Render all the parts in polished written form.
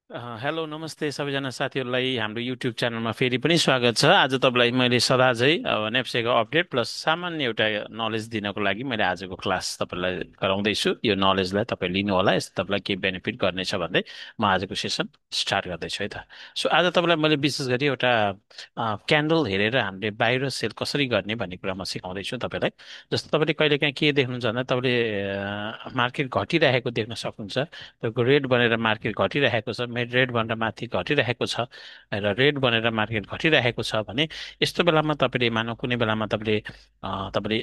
Hello नमस्ते सबैजना साथीहरूलाई हाम्रो युट्युब च्यानलमा फेरि पनि स्वागत छ। आज तपाईँलाई मैले सदा झै अब नेप्सेको अपडेट प्लस सामान्य एउटा नलेज दिनको लागि मैले आजको क्लास तपाईँलाई गराउँदैछु। यो नलेजलाई तपाईँ लिनु होला, यस्तो तपाईँलाई के बेनिफिट गर्नेछ भन्दै म आजको सेसन स्टार्ट गर्दैछु है त। सो आज तपाईँलाई मैले विशेष गरी एउटा क्यान्डल हेरेर हामीले बाहिर सेल कसरी गर्ने भन्ने कुरा म सिकाउँदैछु तपाईँलाई। जस्तो तपाईँले कहिलेकाहीँ के देख्नुहुन्छ भन्दा तपाईँले मार्केट घटिरहेको देख्न सक्नुहुन्छ। तपाईँको रेड बनेर मार्केट घटिरहेको छ, रेड बनेर माथि घटिरहेको छ र रेड बनेर मार्केट घटिरहेको छ भने यस्तो बेलामा तपाईँले मानव कुनै बेलामा तपाईँले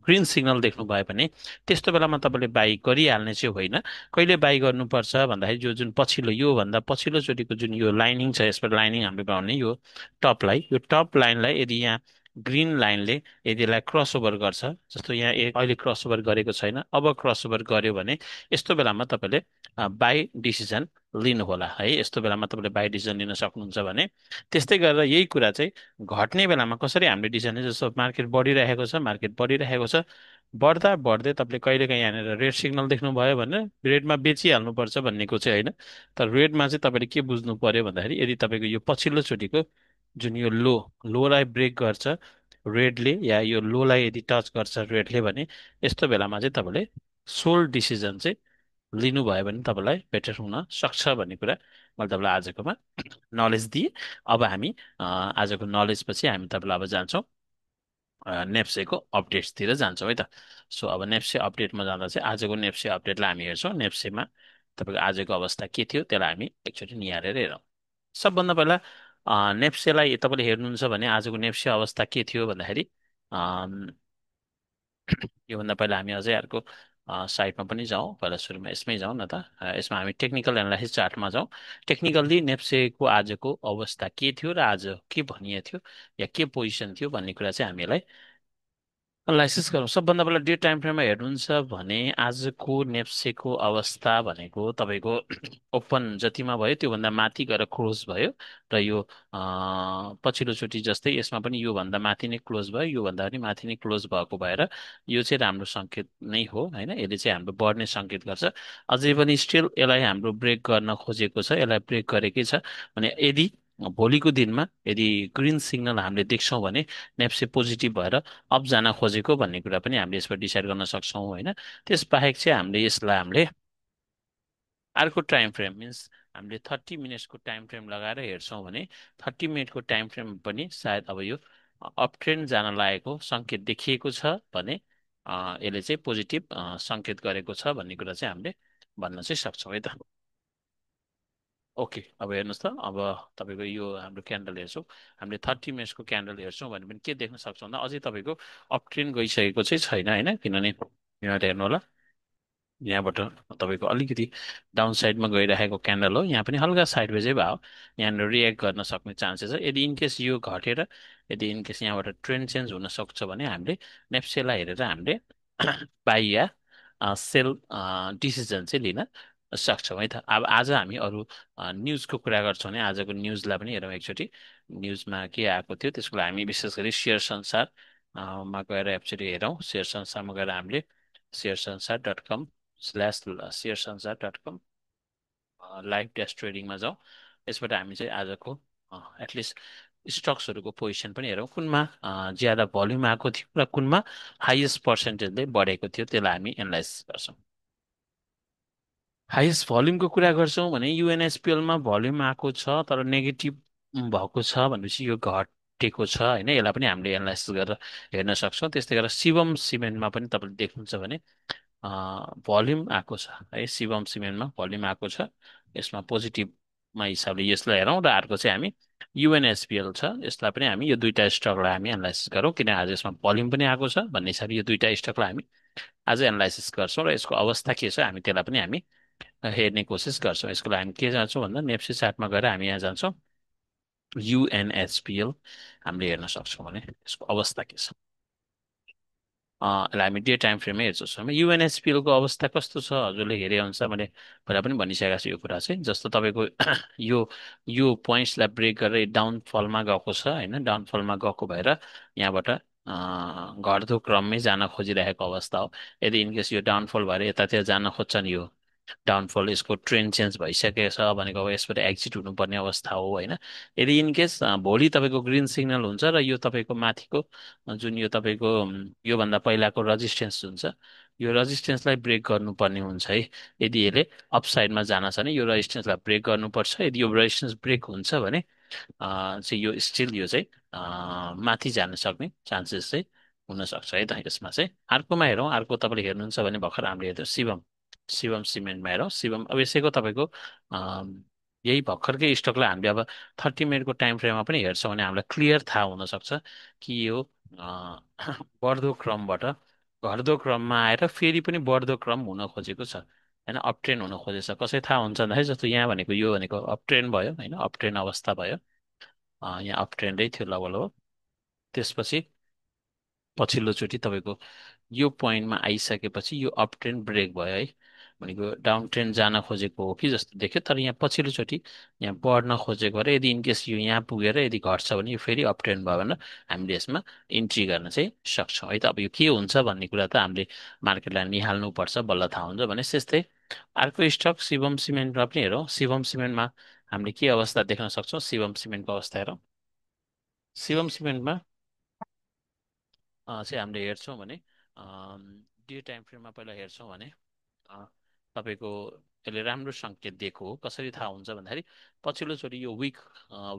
ग्रिन सिग्नल देख्नुभयो भने त्यस्तो बेलामा तपाईँले बाई गरिहाल्ने चाहिँ होइन। कहिले बाई गर्नुपर्छ भन्दाखेरि जुन पछिल्लो योभन्दा पछिल्लो चोटिको जुन यो लाइनिङ छ, यसबाट लाइनिङ हामीले बनाउने यो टपलाई, यो टप लाइनलाई यदि यहाँ ग्रिन लाइनले यदि यसलाई क्रस ओभर गर्छ, जस्तो यहाँ अहिले क्रस ओभर गरेको छैन, अब क्रस ओभर गर्यो भने यस्तो बेलामा तपाईँले बाई डिसिजन लिनुहोला है। यस्तो बेलामा तपाईँले बाई डिसिजन लिन सक्नुहुन्छ भने त्यस्तै गरेर यही कुरा चाहिँ घट्ने बेलामा कसरी हामीले डिसिजन लिन्छ। जस्तो मार्केट बढिरहेको छ, मार्केट बढिरहेको छ, बढ्दा बढ्दै तपाईँले कहिलेकाहीँ यहाँनिर रेड सिग्नल देख्नुभयो भने रेडमा बेचिहाल्नुपर्छ भन्नेको चाहिँ होइन। तर रेडमा चाहिँ तपाईँले के बुझ्नु पर्यो भन्दाखेरि यदि तपाईँको यो पछिल्लो चोटिको जुन यो लोलाई ब्रेक गर्छ रेडले, या यो लोलाई यदि टच गर्छ रेडले भने यस्तो बेलामा चाहिँ तपाईँले सोल्ड डिसिजन चाहिँ लिनुभयो भने तपाईँलाई बेटर हुन सक्छ भन्ने कुरा मैले तपाईँलाई आजकोमा नलेज दिएँ। अब हामी आजको नलेज पछि हामी तपाईँलाई अब जान्छौँ नेप्सेको अपडेट्सतिर जान्छौँ है त। सो अब नेप्से अपडेटमा जाँदा चाहिँ आजको नेप्से अपडेटलाई हामी हेर्छौँ। नेप्सेमा तपाईँको आजको अवस्था के थियो त्यसलाई हामी एकचोटि निहालेर हेरौँ। सबभन्दा पहिला नेप्सेलाई तपाईँले हेर्नुहुन्छ भने आजको नेप्से अवस्था के थियो भन्दाखेरि योभन्दा पहिला हामी अझै अर्को साइटमा पनि जाउँ। पहिला सुरुमा यसमै जाउँ न त। यसमा हामी टेक्निकल एनालाइसिस चार्टमा जाउँ। टेक्निकल्ली नेप्सेको आजको अवस्था के थियो र आज के भनिएको थियो या के पोजिसन थियो भन्ने कुरा चाहिँ हामीलाई एनालाइसिस गरौँ। सबभन्दा पहिला डे टाइम फ्रेममा हेर्नुहुन्छ भने आजको नेप्सेको अवस्था भनेको तपाईँको ओपन जतिमा भयो त्योभन्दा माथि गएर क्लोज भयो र यो पछिल्लोचोटि जस्तै यसमा पनि योभन्दा माथि नै क्लोज भयो, योभन्दा पनि माथि नै क्लोज भएको भएर यो चाहिँ राम्रो सङ्केत नै हो होइन। यसले चाहिँ हाम्रो बढ्ने सङ्केत गर्छ। अझै पनि स्टिल यसलाई हाम्रो ब्रेक गर्न खोजेको छ, यसलाई ब्रेक गरेकै छ भने यदि भोलिको दिनमा यदि ग्रिन सिग्नल हामीले देख्छौँ भने नेप्से पोजिटिभ भएर अप जान खोजेको भन्ने कुरा पनि हामीले यसबाट डिसाइड गर्न सक्छौँ होइन। त्यसबाहेक चाहिँ हामीले अर्को टाइम फ्रेम मिन्स हामीले 30 मिनट्सको टाइम फ्रेम लगाएर हेर्छौँ भने 30 मिनटको टाइम फ्रेम पनि सायद अब यो अप ट्रेन्ड जान लागेको सङ्केत देखिएको छ भने यसले चाहिँ पोजिटिभ सङ्केत गरेको छ भन्ने कुरा चाहिँ हामीले भन्न चाहिँ सक्छौँ है त। ओके, अब हेर्नुहोस् त। अब तपाईँको यो हाम्रो क्यान्डल हेर्छौँ, हामीले 30 मिनट्सको क्यान्डल हेर्छौँ भने पनि के देख्न सक्छौँ भन्दा अझै तपाईँको अप ट्रेन्ड गइसकेको चाहिँ छैन होइन। किनभने यहाँ हेर्नु होला, यहाँबाट तपाईँको अलिकति डाउन साइडमा गइरहेको क्यान्डल हो, यहाँ पनि हल्का साइडवेजै भयो। यहाँनिर रिएक्ट गर्न सक्ने चान्सेस छ यदि इनकेस यो घटेर यदि इनकेस यहाँबाट ट्रेन्ड चेन्ज हुन सक्छ भने हामीले नेप्सेलाई हेरेर हामीले बाई या सेल डिसिजन चाहिँ लिन सक्छौँ है त। अब आज हामी अरू न्युजको कुरा गर्छौँ भने आजको न्युजलाई पनि हेरौँ एकचोटि। न्युजमा के आएको थियो त्यसको लागि हामी विशेष गरी सेयर संसार मा गएर एकचोटि हेरौँ। सेयर संसारमा गएर हामीले शेयरसंसार.com/शेयरसंसार.com लाइभ ड्यास ट्रेडिङमा जाउँ। यसबाट हामी चाहिँ आजको एटलिस्ट स्टक्सहरूको पोजिसन पनि हेरौँ, कुनमा ज्यादा भल्युम आएको थियो र कुनमा हाइएस्ट पर्सेन्टेजले बढेको थियो, त्यसलाई हामी एनालाइसिस गर्छौँ। हाइएस्ट भल्युमको कुरा गर्छौँ भने युएनएसपिएलमा भल्युम आएको छ तर नेगेटिभ भएको छ भनेपछि यो घटेको छ होइन। यसलाई पनि हामीले एनालाइसिस गरेर हेर्न सक्छौँ। त्यस्तै गरेर शिवम सिमेन्टमा पनि तपाईँले देख्नुहुन्छ भने भल्युम आएको छ है। शिवम सिमेन्टमा भल्युम आएको छ, यसमा पोजिटिभमा हिसाबले यसलाई हेरौँ। र अर्को चाहिँ हामी युएनएसपिएल छ, यसलाई पनि हामी यो दुईवटा स्टकलाई हामी एनालाइसिस गरौँ किन आज यसमा भल्युम पनि आएको छ भन्ने हिसाबले यो दुईवटा स्टकलाई हामी आज एनालाइसिस गर्छौँ र यसको अवस्था के छ हामी त्यसलाई पनि हामी हेर्ने कोसिस गर्छौँ। यसको लागि हामी के जान्छौँ भन्दा नेप्से चार्टमा गएर हामी यहाँ जान्छौँ। युएनएसपिएल हामीले हेर्न सक्छौँ भने यसको अवस्था के छ। यसलाई हामी डे टाइम फ्रेममै हेर्छौँ। हामी युएनएसपिएलको अवस्था कस्तो छ हजुरले हेरे अनुसार मैले पहिला पनि भनिसकेको छु यो कुरा चाहिँ। जस्तो तपाईँको यो यो पोइन्ट्सलाई ब्रेक गरेर डाउनफलमा गएको छ होइन। डाउनफलमा गएको भएर यहाँबाट घट्दो क्रममै जान खोजिरहेको अवस्था हो। यदि इनकेस यो डाउनफल भएर यतातिर जान खोज्छन् यो डाउनफल यसको ट्रेन्ड चेन्ज भइसकेको छ भनेको अब यसबाट एक्जिट हुनुपर्ने अवस्था हो होइन। यदि इनकेस भोलि तपाईँको ग्रिन सिग्नल हुन्छ र यो तपाईँको माथिको जुन यो तपाईँको योभन्दा पहिलाको रेजिस्टेन्स हुन्छ यो रेजिस्टेन्सलाई ब्रेक गर्नुपर्ने हुन्छ है। यदि यसले अपसाइडमा जान छ भने यो रेजिस्टेन्सलाई ब्रेक गर्नुपर्छ। यदि यो रेजिस्टेन्स ब्रेक हुन्छ भने चाहिँ यो स्टिल यो चाहिँ माथि जान सक्ने चान्सेस चाहिँ हुनसक्छ है त यसमा चाहिँ। अर्कोमा हेरौँ, अर्को तपाईँले हेर्नुहुन्छ भने भर्खर हामीले हेर्छौँ शिवम। शिवम सिमेन्टमा हेरौँ, शिवम अब यसैको तपाईँको यही भर्खरकै स्टकलाई हामीले अब 30 मिनटको टाइम फ्रेममा पनि हेर्छौँ भने हामीलाई क्लियर थाहा हुनसक्छ कि यो बढ्दो क्रमबाट घट्दो क्रममा आएर फेरि पनि बढ्दो क्रम हुन खोजेको छ होइन, अप ट्रेन्ड हुन खोजेको छ। कसरी थाहा हुन्छ भन्दाखेरि जस्तो यहाँ भनेको यो भनेको अप ट्रेन्ड भयो होइन, अप ट्रेन्ड अवस्था भयो। यहाँ अप ट्रेन्डै थियो लगभग। त्यसपछि पछिल्लोचोटि तपाईँको यो पोइन्टमा आइसकेपछि यो अप ट्रेन्ड ब्रेक भयो है, भनेको डाउन ट्रेन्ड जान खोजेको हो कि जस्तो देख्यो। तर यहाँ पछिल्लोचोटि यहाँ बढ्न खोजेको भएर यदि इनकेस यो यहाँ पुगेर यदि घट्छ भने यो फेरि अप ट्रेन्ड भयो भने हामीले यसमा इन्ट्री गर्न चाहिँ सक्छौँ है त। अब यो के हुन्छ भन्ने कुरा त हामीले मार्केटलाई निहाल्नुपर्छ, बल्ल थाहा हुन्छ भने त्यस्तै। अर्को स्टक शिवम सिमेन्टमा पनि हेरौँ, शिवम सिमेन्टमा हामीले के अवस्था देख्न सक्छौँ, शिवम सिमेन्टको अवस्था हेरौँ। शिवम सिमेन्टमा चाहिँ हामीले हेर्छौँ भने डे टाइम फ्रेममा पहिला हेर्छौँ भने अ, तपाईँको यसले राम्रो सङ्केत दिएको हो। कसरी थाहा हुन्छ भन्दाखेरि पछिल्लोचोटि यो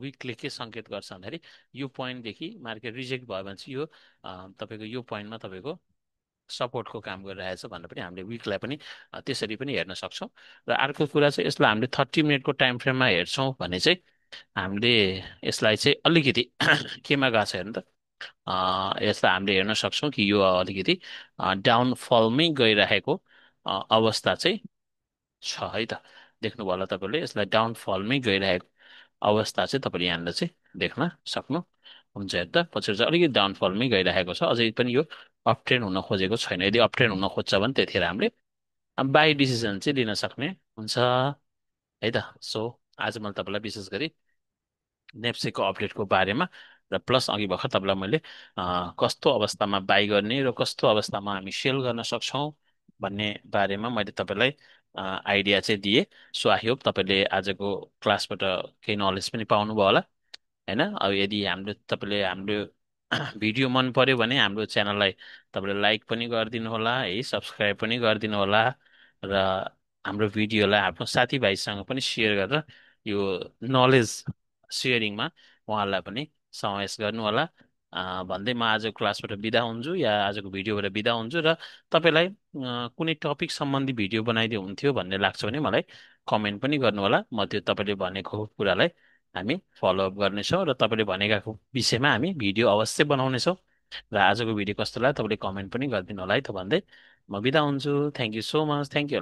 विकले के सङ्केत गर्छ भन्दाखेरि यो पोइन्टदेखि मार्केट रिजेक्ट भयो भने चाहिँ यो तपाईँको यो पोइन्टमा तपाईँको सपोर्टको काम गरिरहेछ भनेर पनि हामीले विकलाई पनि त्यसरी पनि हेर्न सक्छौँ। र अर्को कुरा चाहिँ यसलाई हामीले 30 मिनटको टाइम फ्रेममा हेर्छौँ भने चाहिँ हामीले यसलाई चाहिँ अलिकति केमा गएको छ हेर्नु त, यसलाई हामीले हेर्न सक्छौँ कि यो अलिकति डाउनफलमै गइरहेको अवस्था चाहिँ छ है त। देख्नुभयो होला तपाईँले, यसलाई डाउनफलमै गइरहेको अवस्था चाहिँ तपाईँले यहाँनिर चाहिँ देख्न सक्नुहुन्छ हेर्दा। पछाडि चाहिँ अलिकति डाउनफलमै गइरहेको छ, अझै पनि यो अप ट्रेन्ड हुन खोजेको छैन। यदि अप ट्रेन्ड हुन खोज्छ भने त्यतिखेर हामीले बाई डिसिजन चाहिँ लिन सक्ने हुन्छ है त। सो आज मैले तपाईँलाई विशेष गरी नेप्सेको अपडेटको बारेमा र प्लस अघि भर्खर तपाईँलाई मैले कस्तो अवस्थामा बाई गर्ने र कस्तो अवस्थामा हामी सेल गर्न सक्छौँ भन्ने बारेमा मैले तपाईँलाई आइडिया चाहिँ दिएँ। सो आई होप तपाईँले आजको क्लासबाट केही नलेज पनि पाउनुभयो होला होइन। अब यदि तपाईँले हाम्रो भिडियो मन पर्यो भने हाम्रो च्यानललाई तपाईँले लाइक पनि गरिदिनु होला है, सब्सक्राइब पनि गरिदिनु होला र हाम्रो भिडियोलाई आफ्नो साथीभाइसँग पनि सेयर गरेर यो नलेज सेयरिङमा उहाँहरूलाई पनि समावेश गर्नु होला भन्दै म आजको क्लासबाट बिदा हुन्छु या आजको भिडियोबाट बिदा हुन्छु। र तपाईँलाई कुनै टपिक सम्बन्धी भिडियो बनाइदियो हुन्थ्यो भन्ने लाग्छ भने मलाई कमेन्ट पनि गर्नु होला। म त्यो तपाईँले भनेको कुरालाई हामी फलोअप गर्नेछौँ र तपाईँले भनेका विषयमा हामी भिडियो अवश्य बनाउनेछौँ। र आजको भिडियो कस्तो लाग्यो तपाईँले कमेन्ट पनि गरिदिनु होला है त भन्दै म बिदा हुन्छु। Thank you so much, thank you.